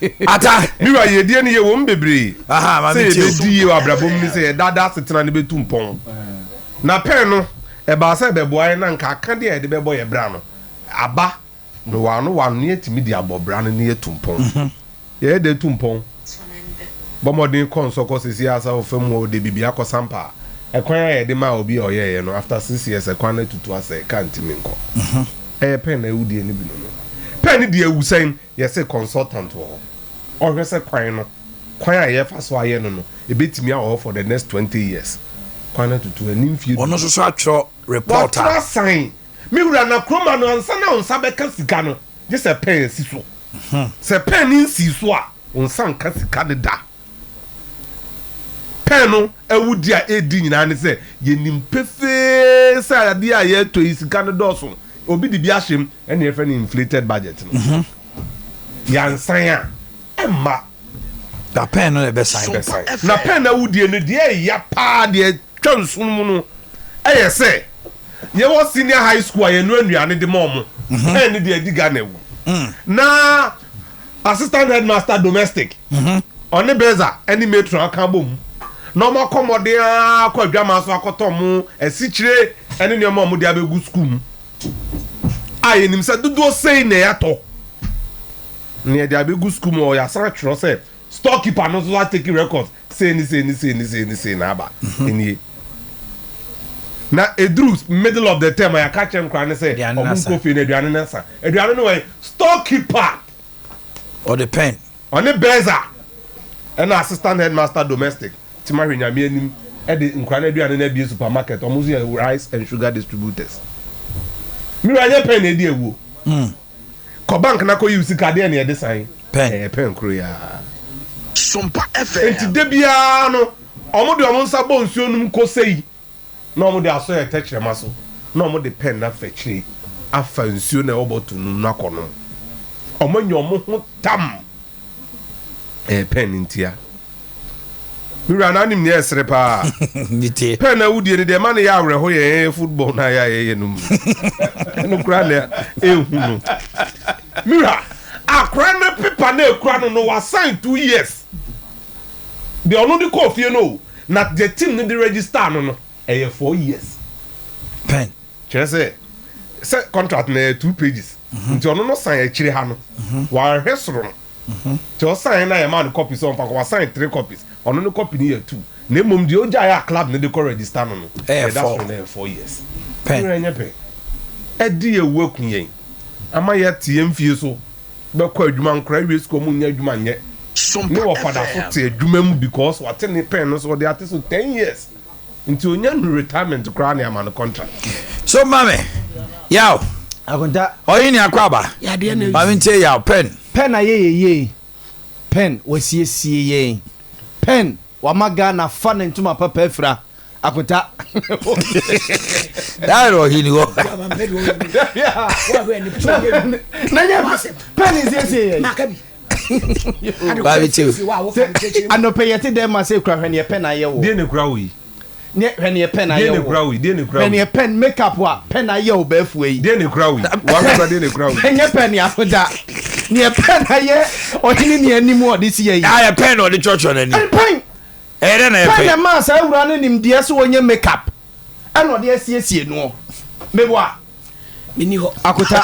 Ata. Me wura, yiedie no yɛwɔ mu bebree. Aha, ma Sɛ me tie o. yɛbɛdi yie wɔ abrabɔ mu ne sɛ yɛn daadaa asetena no bɛtu mpɔn. Na pɛn no, ɛbaa sɛ ɛbɛboa yɛn na anka akadeɛ a yɛde bɛbɔ yɛn bra no aba no wano wano na yɛatumi de abɔ bra no na yɛatu mpɔn. Yɛyɛ dɛn tu mpɔn? Bɔ mmɔden kɔ nsɔkɔ seesei ara sɛ wo fam hɔ de biribi akɔ sampa a, ɛkwan a yɛde maa obi a ɔyɛeɛ no, after 6 years ɛkwan no atutu asɛe, kaa ntumi nkɔ. Ɛyɛ pɛn na awudie no bi no no. Pɛn no deɛ awu sɛn? Yɛse consultant wɔ hɔ, ɔhwɛ sɛ kwan no, kwan a yɛfa so ayɛ no no, ɛbɛtumi awɔ hɔ for the next 20 years. Kwan no atutu, ɛne mfie du. Ɔno nso so atwerɛ report a. Watwerɛ asan. Me wura, na kuroma no, ansa na wo nsa bɛka sika no, gye sɛ pɛn asi so. Sɛ pɛn no nsii so a, wo nsa nka sika no da. Pɛn no awudi a ɛredi nyinaa ne sɛ, yɛnim pefee sɛ adeɛ a yɛretɔ yi, sika no dɔɔso. Obi de bi ahyɛ mu, ɛnna yɛfrɛ no inflated budget no. Yɛansan a, ɛmma. Na pɛn no na ɛbɛsan. Ɛbɛsan. Na pɛn no awudie no, deɛ ɛya paa, deɛ ɛtwa nsono mu no, ɛyɛ sɛ yɛwɔ senior high school a yɛnoa nnuane de ma wɔn. Pɛn no deɛ adi Ghana awu. Na assistant headmaster domestic, ɔne bursar ne matron aka abom na wɔakɔ mmɔden ara akɔ adwaman so akɔtɔ mo asikyire ne nneɛma a wɔde abɛgu sukuu mu a yɛnim sɛ dodoɔ sei na yɛatɔ na yɛde abɛgu sukuu mu. Ɔyɛ asan atwerɛ sɛ storekeeper no nso atake record sei ne sei ne sei ne sei ne sei na aba nie. Na eduru middle of the term a, yɛaka kyerɛ nkora ne sɛ Aduane no ɔmo asa. nkɔ fie na aduane no asa. Aduane no wɔ storekeeper. Ɔde pɛn. Ɔne bursar ɛna assistant headmaster domestic tima hwɛ Nyame anim ɛde nkora no aduane no abie supermarket. Ɔmo nso yɛ rice and sugar distributors. Mira, nyɛ pɛn na edi awuo. Kɔ bank na kɔ yi sika adeɛ na yɛde san. Pɛn. Ɛyɛ pɛn koro yaa. Sompa FM. Nti de biara no, ɔmo de ɔmo nsa bɔ nsuo no mu kɔ sɛyi na ɔmo de asɔ yɛ tɛkyerɛma so na ɔmo de pɛn na afa akyire afa nsuo na ɛwɔ bɔtɔ no mu na akɔ nom. Ɔmo anya ɔmo ho tam. Ɛyɛ pɛn ne ntia. Mewura, na anim neɛ ɛsere paa. Ne tie. Pɛn na wudie no deɛ, ɛma no yɛ awerɛho. Yɛ football na yɛ a yɛyɛ no mu ɛno koraa na ɛhu no. Mewura, akora no pepa na ekura no no wasan 2 years deɛ ɔno de kɔɔ fie no o, na the team no de register no no ɛyɛ 4 years. Pɛn. Kyerɛ sɛ contract na yɛ two pages, nti ɔno no sign akyire ha no, wahwɛ soro no, nti ɔsign na yɛ maa no copy sɛ ɔmfa kɔ. Wasign three copies, ɔno no copy no yɛ two, na mmom deɛ ogya yɛ a club no de kɔ register no no Ɛyɛ ɛda four. soro no yɛ 4 years. Pɛn. Ɛnyɛ nyɛ pɛ ɛdi yɛ wu aku yɛn ama yɛte yɛn fie so bɛkɔ adwuma. Nkora awie sukuu, ɔmo nyɛ adwuma nyɛ ne Sompa wɔfada so FM. te adwuma mu because wate ne pɛn no so, ɔde ate so 10 years, nti onya nu retirement koraa ne ama no contract. So mame yaw. Akonta. Ɔyi ni akɔ aba. Yadeɛ na Maame ntie yaw pɛn. Pɛn ayɛ yɛ yie. Pɛn wasiesie yɛn. Pɛn wama Ghana fa ne ntoma papa afira. Akonta. Daa yɛrɛ ɔyi ni hɔ. Na nyɛ pɛn nsiesie yɛn. Maka bi. Maame tie o. Anɔpɛ yɛte dɛm ma sɛ ekura, hwɛ neɛ pɛn ayɛ wɔ. Deɛ na ekura wo yi. Ne hwɛ neɛ pɛn Deɛ ayɛ na wɔ. ekura wo yi, deɛ na ekura Hwɛ wo yi. neɛ pɛn makeup a pɛn ayɛ wɔ bɛɛfua yi. Deɛ na ekura wo yi, wakura deɛ na ekura wo yi. Ɛnyɛ pɛn ne akonta. Neɛ pɛn ayɛ ɔhene ne anim a ɔde si yɛ yi. Ayɛ pɛn na ɔde kyerɛkyerɛ n'anim. Ɛn pɛn. Ɛyɛ dɛ na ɛyɛ pɛn na pɛn. ɛmaa saa awura no nimdeɛ sɛ wɔnyɛ makeup ɛna ɔde asiesie noɔ meboa. Menni hɔ. Akota,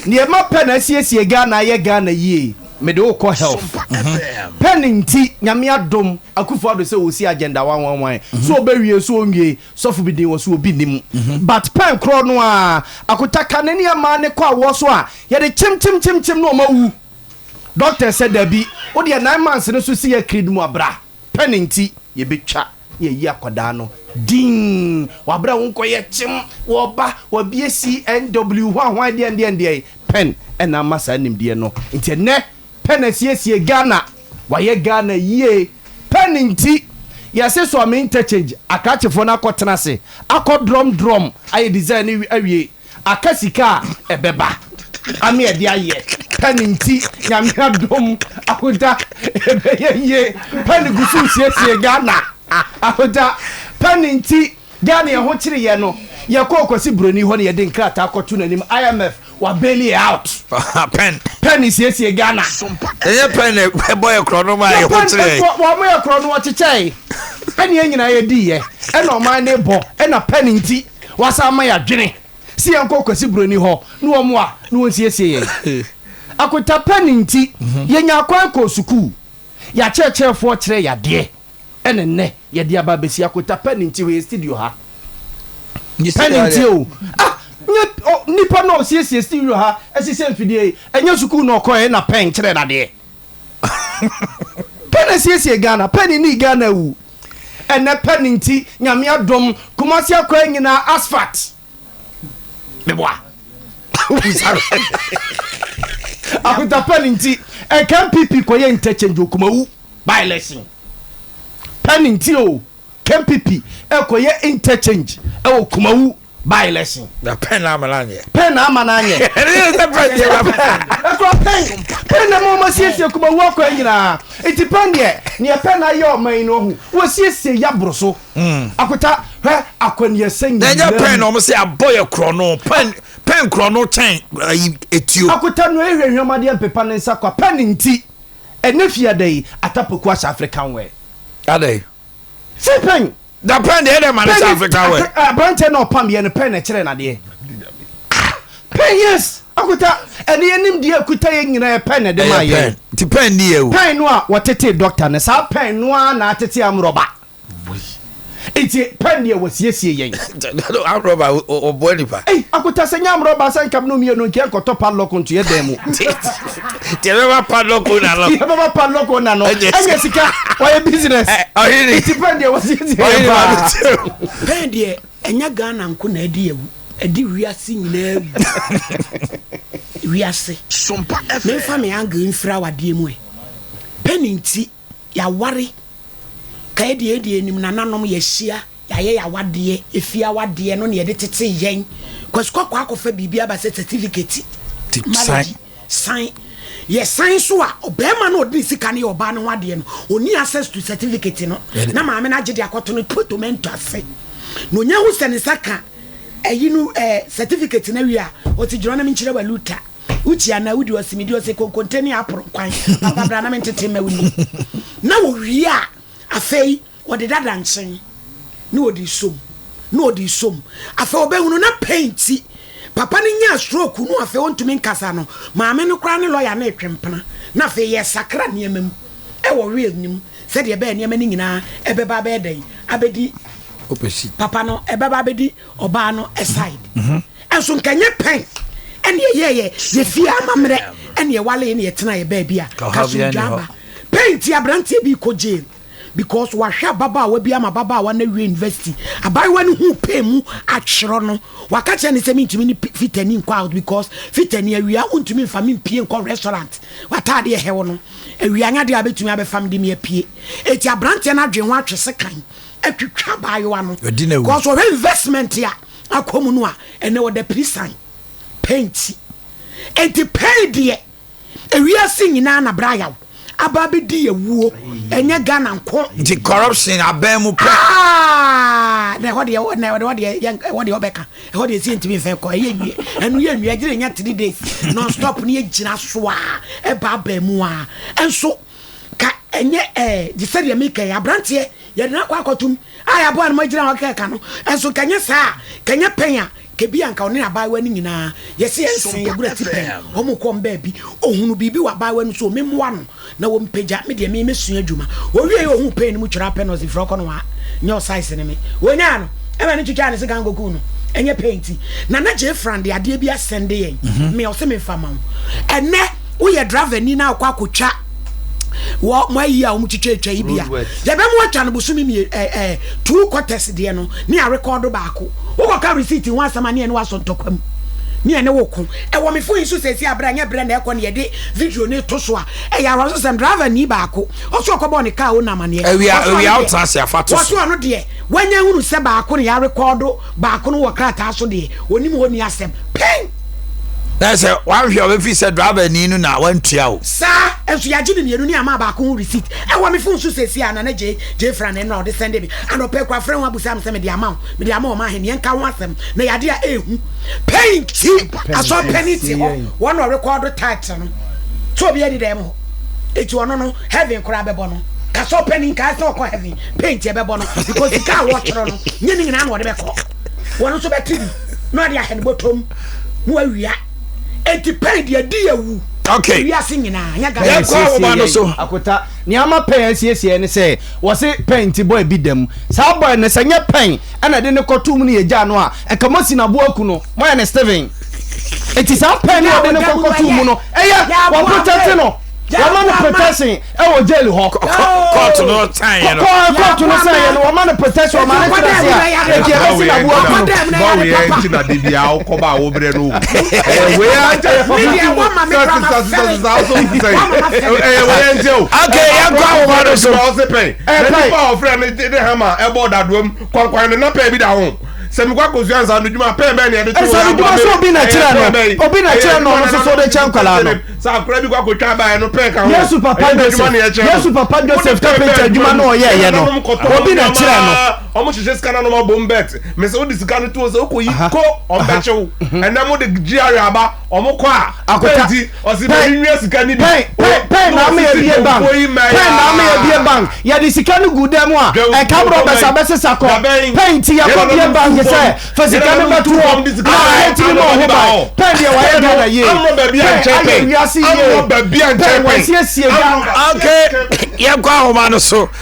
nneɛma pɛ na asiesie Ghana ayɛ Ghana yie. Mede wokɔ health. Sompa FM. Pɛn nti Nyame adom, Akufo Addo sɛ wɔsi Agenda 111 so, ɔbɛwie so ɔnwie, sɔfo bi din wɔ so obi nim, but pɛn korɔ no a, Akota, ka ne nneɛma ne kɔ awoɔ so a yɛde kyem kyem kyem kyem na ɔma wu. Doctor sɛ dabi, wodeɛ 9 months no so si yɛ kirid mu abra. Pɛn nti yɛbɛtwa na yɛyi akwadaa no din wabra wo nkɔyɛ kyem wɔba wabie cnw ho ahoan deɛ deɛ deɛ. Pɛn ɛna ama saa nimdeɛ no, nti ɛnɛ pɛn asiesie Ghana, wayɛ Ghana yie. Pɛn nti yɛse Suame Interchange, akrakyefoɔ no akɔtena ase akɔ drum drum ayɛ design no awie, aka sika a ɛbɛba ame ɛde ayɛ. Pɛn nti Nyame adom, Akonta, ɛbɛyɛ yie. Pɛn gu so siesie Ghana. Akonta, pɛn nti Ghana yɛn ho kyereyɛ no, yɛkɔɔ Kwasi Buroni hɔ no, yɛde nkrataa kɔto n'anim, IMF. Wa bail yɛ out. Pen. Pen siesie Ghana. Ɛnyɛ pen na ɛbɔ yɛ korɔ no ma yɛ ho kyerɛ. Wɔn mo yɛ korɔ no wɔkyekyɛe. Ɛne yɛn nyinaa yɛ di yɛ. Ɛna ɔman ne bɔ. Ɛna pen nti wasa ama yɛ adwene. Si yɛn kɔ Kwasi Broni hɔ ne wɔn a ne wɔn siesie yɛn. Akonta pen nti yɛnya akwan kɔ sukuu. Yɛakyerɛkyerɛfoɔ kyerɛ yadeɛ. Ɛna nnɛ yɛde aba abɛsi Akonta pen nti hɔ yɛ studio ha. Pen nti o. Ah nye o nipa na ɔsiesie studio ha ɛsesɛ mfidie yi ɛnyɛ sukuu na ɔkɔɛ na pen kyerɛ nadeɛ. Pen asiesie Ghana pen ni Ghana awu. Ɛnɛ pen nti Nyame adom Kumasi akwan nyinaa asphalt. Meboa. Akonta pen nti ɛka NPP kɔyɛ interchange wɔ Kumawu by election. Pen nti o. KNPP ɛkɔyɛ interchange ɛwɔ Kumawu by election. Na pen na ama no anyɛ. Pen na ama no anyɛ. Ɛne yɛ sɛ pen deɛ ba pen. Ɛkura pen. Pen na ma ɔma siesie Kumawu akwan nyinaa. Nti pen deɛ neɛ pen ayɛ ɔman yi no ɔhu. Wɔsiesie yaboro so. Akota hwɛ akwaniɛsɛ Na nyinaa ɛnyɛ pen mu. na ɔmo sɛ abɔ yɛ korɔno. Pen pen korɔno kyɛn ayi etuo. Akota no ehwɛ hwɛmadeɛ mpepa ne nsa kwa. Pen nti ɛnɛ fiada yi Atapoku ahyɛ African wear. Adɛn? Sɛ pen. Da pen deɛ ɛdɛ ma ne sɛ African wear. Aberanteɛ na ɔpam yɛ no pen na ɛkyerɛ nadeɛ. Pen yes akuta ɛne yɛ nim deɛ akuta yɛ nyinaa yɛ pen na ɛde maa yɛ. Nti pen ni yɛ o. Pen no a wɔtete doctor no saa pen no ara na atete amrɔba. Nti pen deɛ wɔsiesie yɛn. Amrɔba ɔboa nipa. Ei akuta sɛ nyɛ amrɔba sɛ nka no mmienu nka nkɔtɔ padlock nto yɛ dan mu. Deɛ bɛba padlock owner no. Deɛ bɛba padlock owner no. Ɛnyɛ sika wɔyɛ business. Ɔhene. Nti pen deɛ wɔsiesie yɛn paa. Pen deɛ ɛnyɛ Ghana nko na ɛdi awu ɛdi wiase nyinaa awu wiase. Memfa me angle mfiri awadeɛ mu ɛ. Pen nti yɛaware ka yɛ deɛ yɛ deɛ nim nananom yɛahyia Yɛayɛ yɛn awadeɛ, efie awadeɛ no na yɛde tetee yɛn. Kwasi kɔ akɔ akɔfa biribi aba sɛ certificate, marriage, sign. Yɛ sign nso a, ɔbarima no a ɔde ne sika no yɛ ɔbaa no ho adeɛ no, ɔnni access to certificate no. Na maame no agye de akɔto no potomento ase. Na ɔnya hu sɛ ne nsa ka ayi no eh, certificate no awie a, ɔse gyina hɔ na menkyerɛ wo aluta. Wokyi anaa wodi? Ɔse medi. Ɔse konkonte ne aporo nkwan. Papa bra na mentete mma wo nni. Na wɔwie a, afei Ɔde dada nkyen na ɔde resɔ mu, na ɔde resɔ mu. Afei ɔbɛhunu na pain nti, papa no nyaa stroke no afei ɔntumi nkasa no, maame no koraa ne lawyer no retwe mpena, na afei yɛresakra nneɛma mu wɔ will no mu sɛdeɛ ɛbɛyɛ nneɛma no nyinaa ɛbɛba abɛyɛ dɛn, abɛdi papa no, ɛbɛba abɛdi ɔbaa no side. Nso nka ɛnyɛ pɛn ɛne ɛyɛɛyɛ yɛfie amammerɛ ɛne ɛwaleɛ ne yɛtenaeɛ baabi a kasomdwa aba. Pɛn nti aberanteɛ bi rekɔ jail. Because wahwɛ ababaawa bi ama ababaawa no awie university. Abaayewa no huu pain mu atwerɛ no. Waka kyerɛ no sɛ mentumi ne fitani nkɔ out because fitani awia wontumi mfa me mpie nkɔ restaurant. W'ataade ɛhɛw no. Awia nyɛ adeɛ a wobɛtumi abɛfa me de me apue. Eti abranteɛ no adwene ho atwe sekan atwitwa abaayewa no. Because ɔhwɛ investment a akɔ mu no a ɛnɛ ɔda prison. Pain nti. Enti pain deɛ. Ewiase nyinaa na bra yaw aba abɛdi awuo ɛnyɛ Ghana nko. Nti corruption abɛn mu pɛ. Aah na ɛhɔ deɛ na ɛhɔ deɛ yɛn ɛhɔ deɛ ɔbɛka ɛhɔ deɛ si ntumi nfɛn kɔ ɛyɛ nwie ɛnu yɛ nwie ɛgyina nya 3 days non stop ne yɛ gyina so a ɛba abɛn mu a ɛnso ka ɛnyɛ ɛɛ gye sɛ deɛ meka yi aberanteɛ yɛde no akɔ akɔtum a yɛaboa no ma gyina hɔ kɛka no ɛnso kanyɛ saa kanyɛ pɛn a Kebi anka ɔne abaayewa no nyinaa yɛse yɛnsen yɛgoro ati pɛn wɔn kɔ wɔn baabi ɔhunu biribi wɔ abaayewa no so memmoa no na wɔmpagya me deɛ me mɛsua adwuma ɔwie yɛ ɔhuu pain no mu twerɛ apɛ no ɔse frɛ ɔkɔ no waa nyɛ ɔsize ne me ɔnyaa no ɛma ne twitwaa ne sekan kɔkuu no ɛnyɛ pain ti Nana Gyefran de adeɛ bi asɛnde yɛn me ɔse memfa ma wo ɛnɛ woyɛ driver ni na akɔ akɔtwa wɔ mo ayi a wɔn twitwa atwa yi bi a yɛbɛ mo atwa no bosome mie ɛɛ ɛɛ 2 quarters deɛ no ne arekɔdo baako wokɔka receipt ho asɛm a ne yɛne wasɔ ntɔkwa mu ne yɛne wo ko ɛwɔ me phone yi so sɛsi aberɛ a nyɛ berɛ na ɛkɔ ne yɛde video ne to so a ɛyɛ awerɛhosɛm driver ni baako ɔso ɔkɔbɔɔ ne kaa o nam aneɛ Awia awia wotena ase afa to wɔso so. ɔno deɛ wanya hunu sɛ baako ne yɛarekɔdo baako no wɔ krataa so deɛ onim hɔ ni asɛm pɛn. Na sɛ wanhwɛ a ɔbɛfi sɛ driver ni no na wantua o. Saa nso yɛagye ne mmienu ne ama baako ho receipt ɛwɔ me phone so seesei a Nana Gyei Gyei fra no ɛno a ɔde sɛnde me anɔpa yi koraa frɛ ho abusa me sɛ mede ama wo mede ama ɔman ahenni yɛnka ho asɛm na yɛ adeɛ a ɛɛhu pɛn nti asɔre panin te hɔ wɔn na ɔrekɔɔdo tithe no sɛ obi adi dɛm hɔ eti ɔno no heaven koraa bɛbɔ no kasɔ panin nkae sɛ ɔkɔ heaven pɛn nti ɛbɛbɔ no because sika a wɔtwerɛ no nyɛ ne nyinaa na ɔde bɛkɔ wɔn nso bɛte bi na ɔde ahɛ ne bɔtɔm na wawia enti pɛn deɛ di awu Okay. wiase nyinaa nyɛ Ghana. Yɛnkɔ ahoma no so. Akota, nea ama pɛn asiesie ne sɛ wɔse pɛn nti bɔy bi da mu. Saa bɔy no sɛ nyɛ pɛn ɛna ɛde no kɔtoo mu ne yɛgyaa no a, ɛnka moasi no aboa aku no. Moayɛ no Steven. Enti saa pɛn no a ɔde no kɔkɔtoo mu no, ɛyɛ wɔ protect no. Wɔma no protection ɛwɔ jail hɔ. Court no sign yɛ no. Court no sign yɛ no, wɔma no protection, wɔma no tena ase a, enti ɛbɛsi no aboa aku no. Bɔwe yɛ nti na de bia wokɔba a wobrɛ no o. Ɛyɛ wei a nkyɛ Me deɛ wɔma me kora ma fɛre. Ɛyɛ wei a nkyɛ o. Okay, yɛnkɔ ahoma no so. Ɔse pɛn. Na nipa a ɔfrɛ no de hama ɛbɔ dadoam kwankwan no na pɛn bi da ho. Sɛ mekɔ akɔsua nsanodwuma a pɛn bɛn na yɛde to Nsanodwuma sɛ obi na kyerɛ no. Obi na kyerɛ no, ɔno nso so ɔde kyɛ nkwadaa no. Sɛ akora bi kɔ akɔtwa abaeɛ no pɛn ka ho. Yesu papa Ɛyɛ Joseph, n'adwuma na yɛkyerɛ no. Yesu papa Joseph Wode pɛn carpenter bɛn adwuma no ɔyɛɛyɛ no, Nananom kɔtɔ obi na nneɛma, kyerɛ no. Ɔmo hyehyɛ sika na ɔmo abom bet. Mese wode sika no to hɔ sɛ wokɔyi ko ɔmo bɛkye wo. Ɛnɛ mo de GRA aba ɔmo kɔ a. Akota. Pɛn nti ɔsi Pɛn- baabi nwia sika ni bi. Pɛn pɛn pɛn na ama yɛbie bank pɛn na ama yɛbie bank yɛde sika no gu dɛm a ɛka borɔ bɛsa bɛsesa kɔ pɛn nti yɛkɔ bie bank sɛ fa sika no bɛto hɔ na yɛtumi ma ɔho ban pɛn deɛ wayɛ Ghana yie pɛn ayɛ wiase yie pɛn wasiesie Ghana. Okay, yɛnkɔ ahoma no so.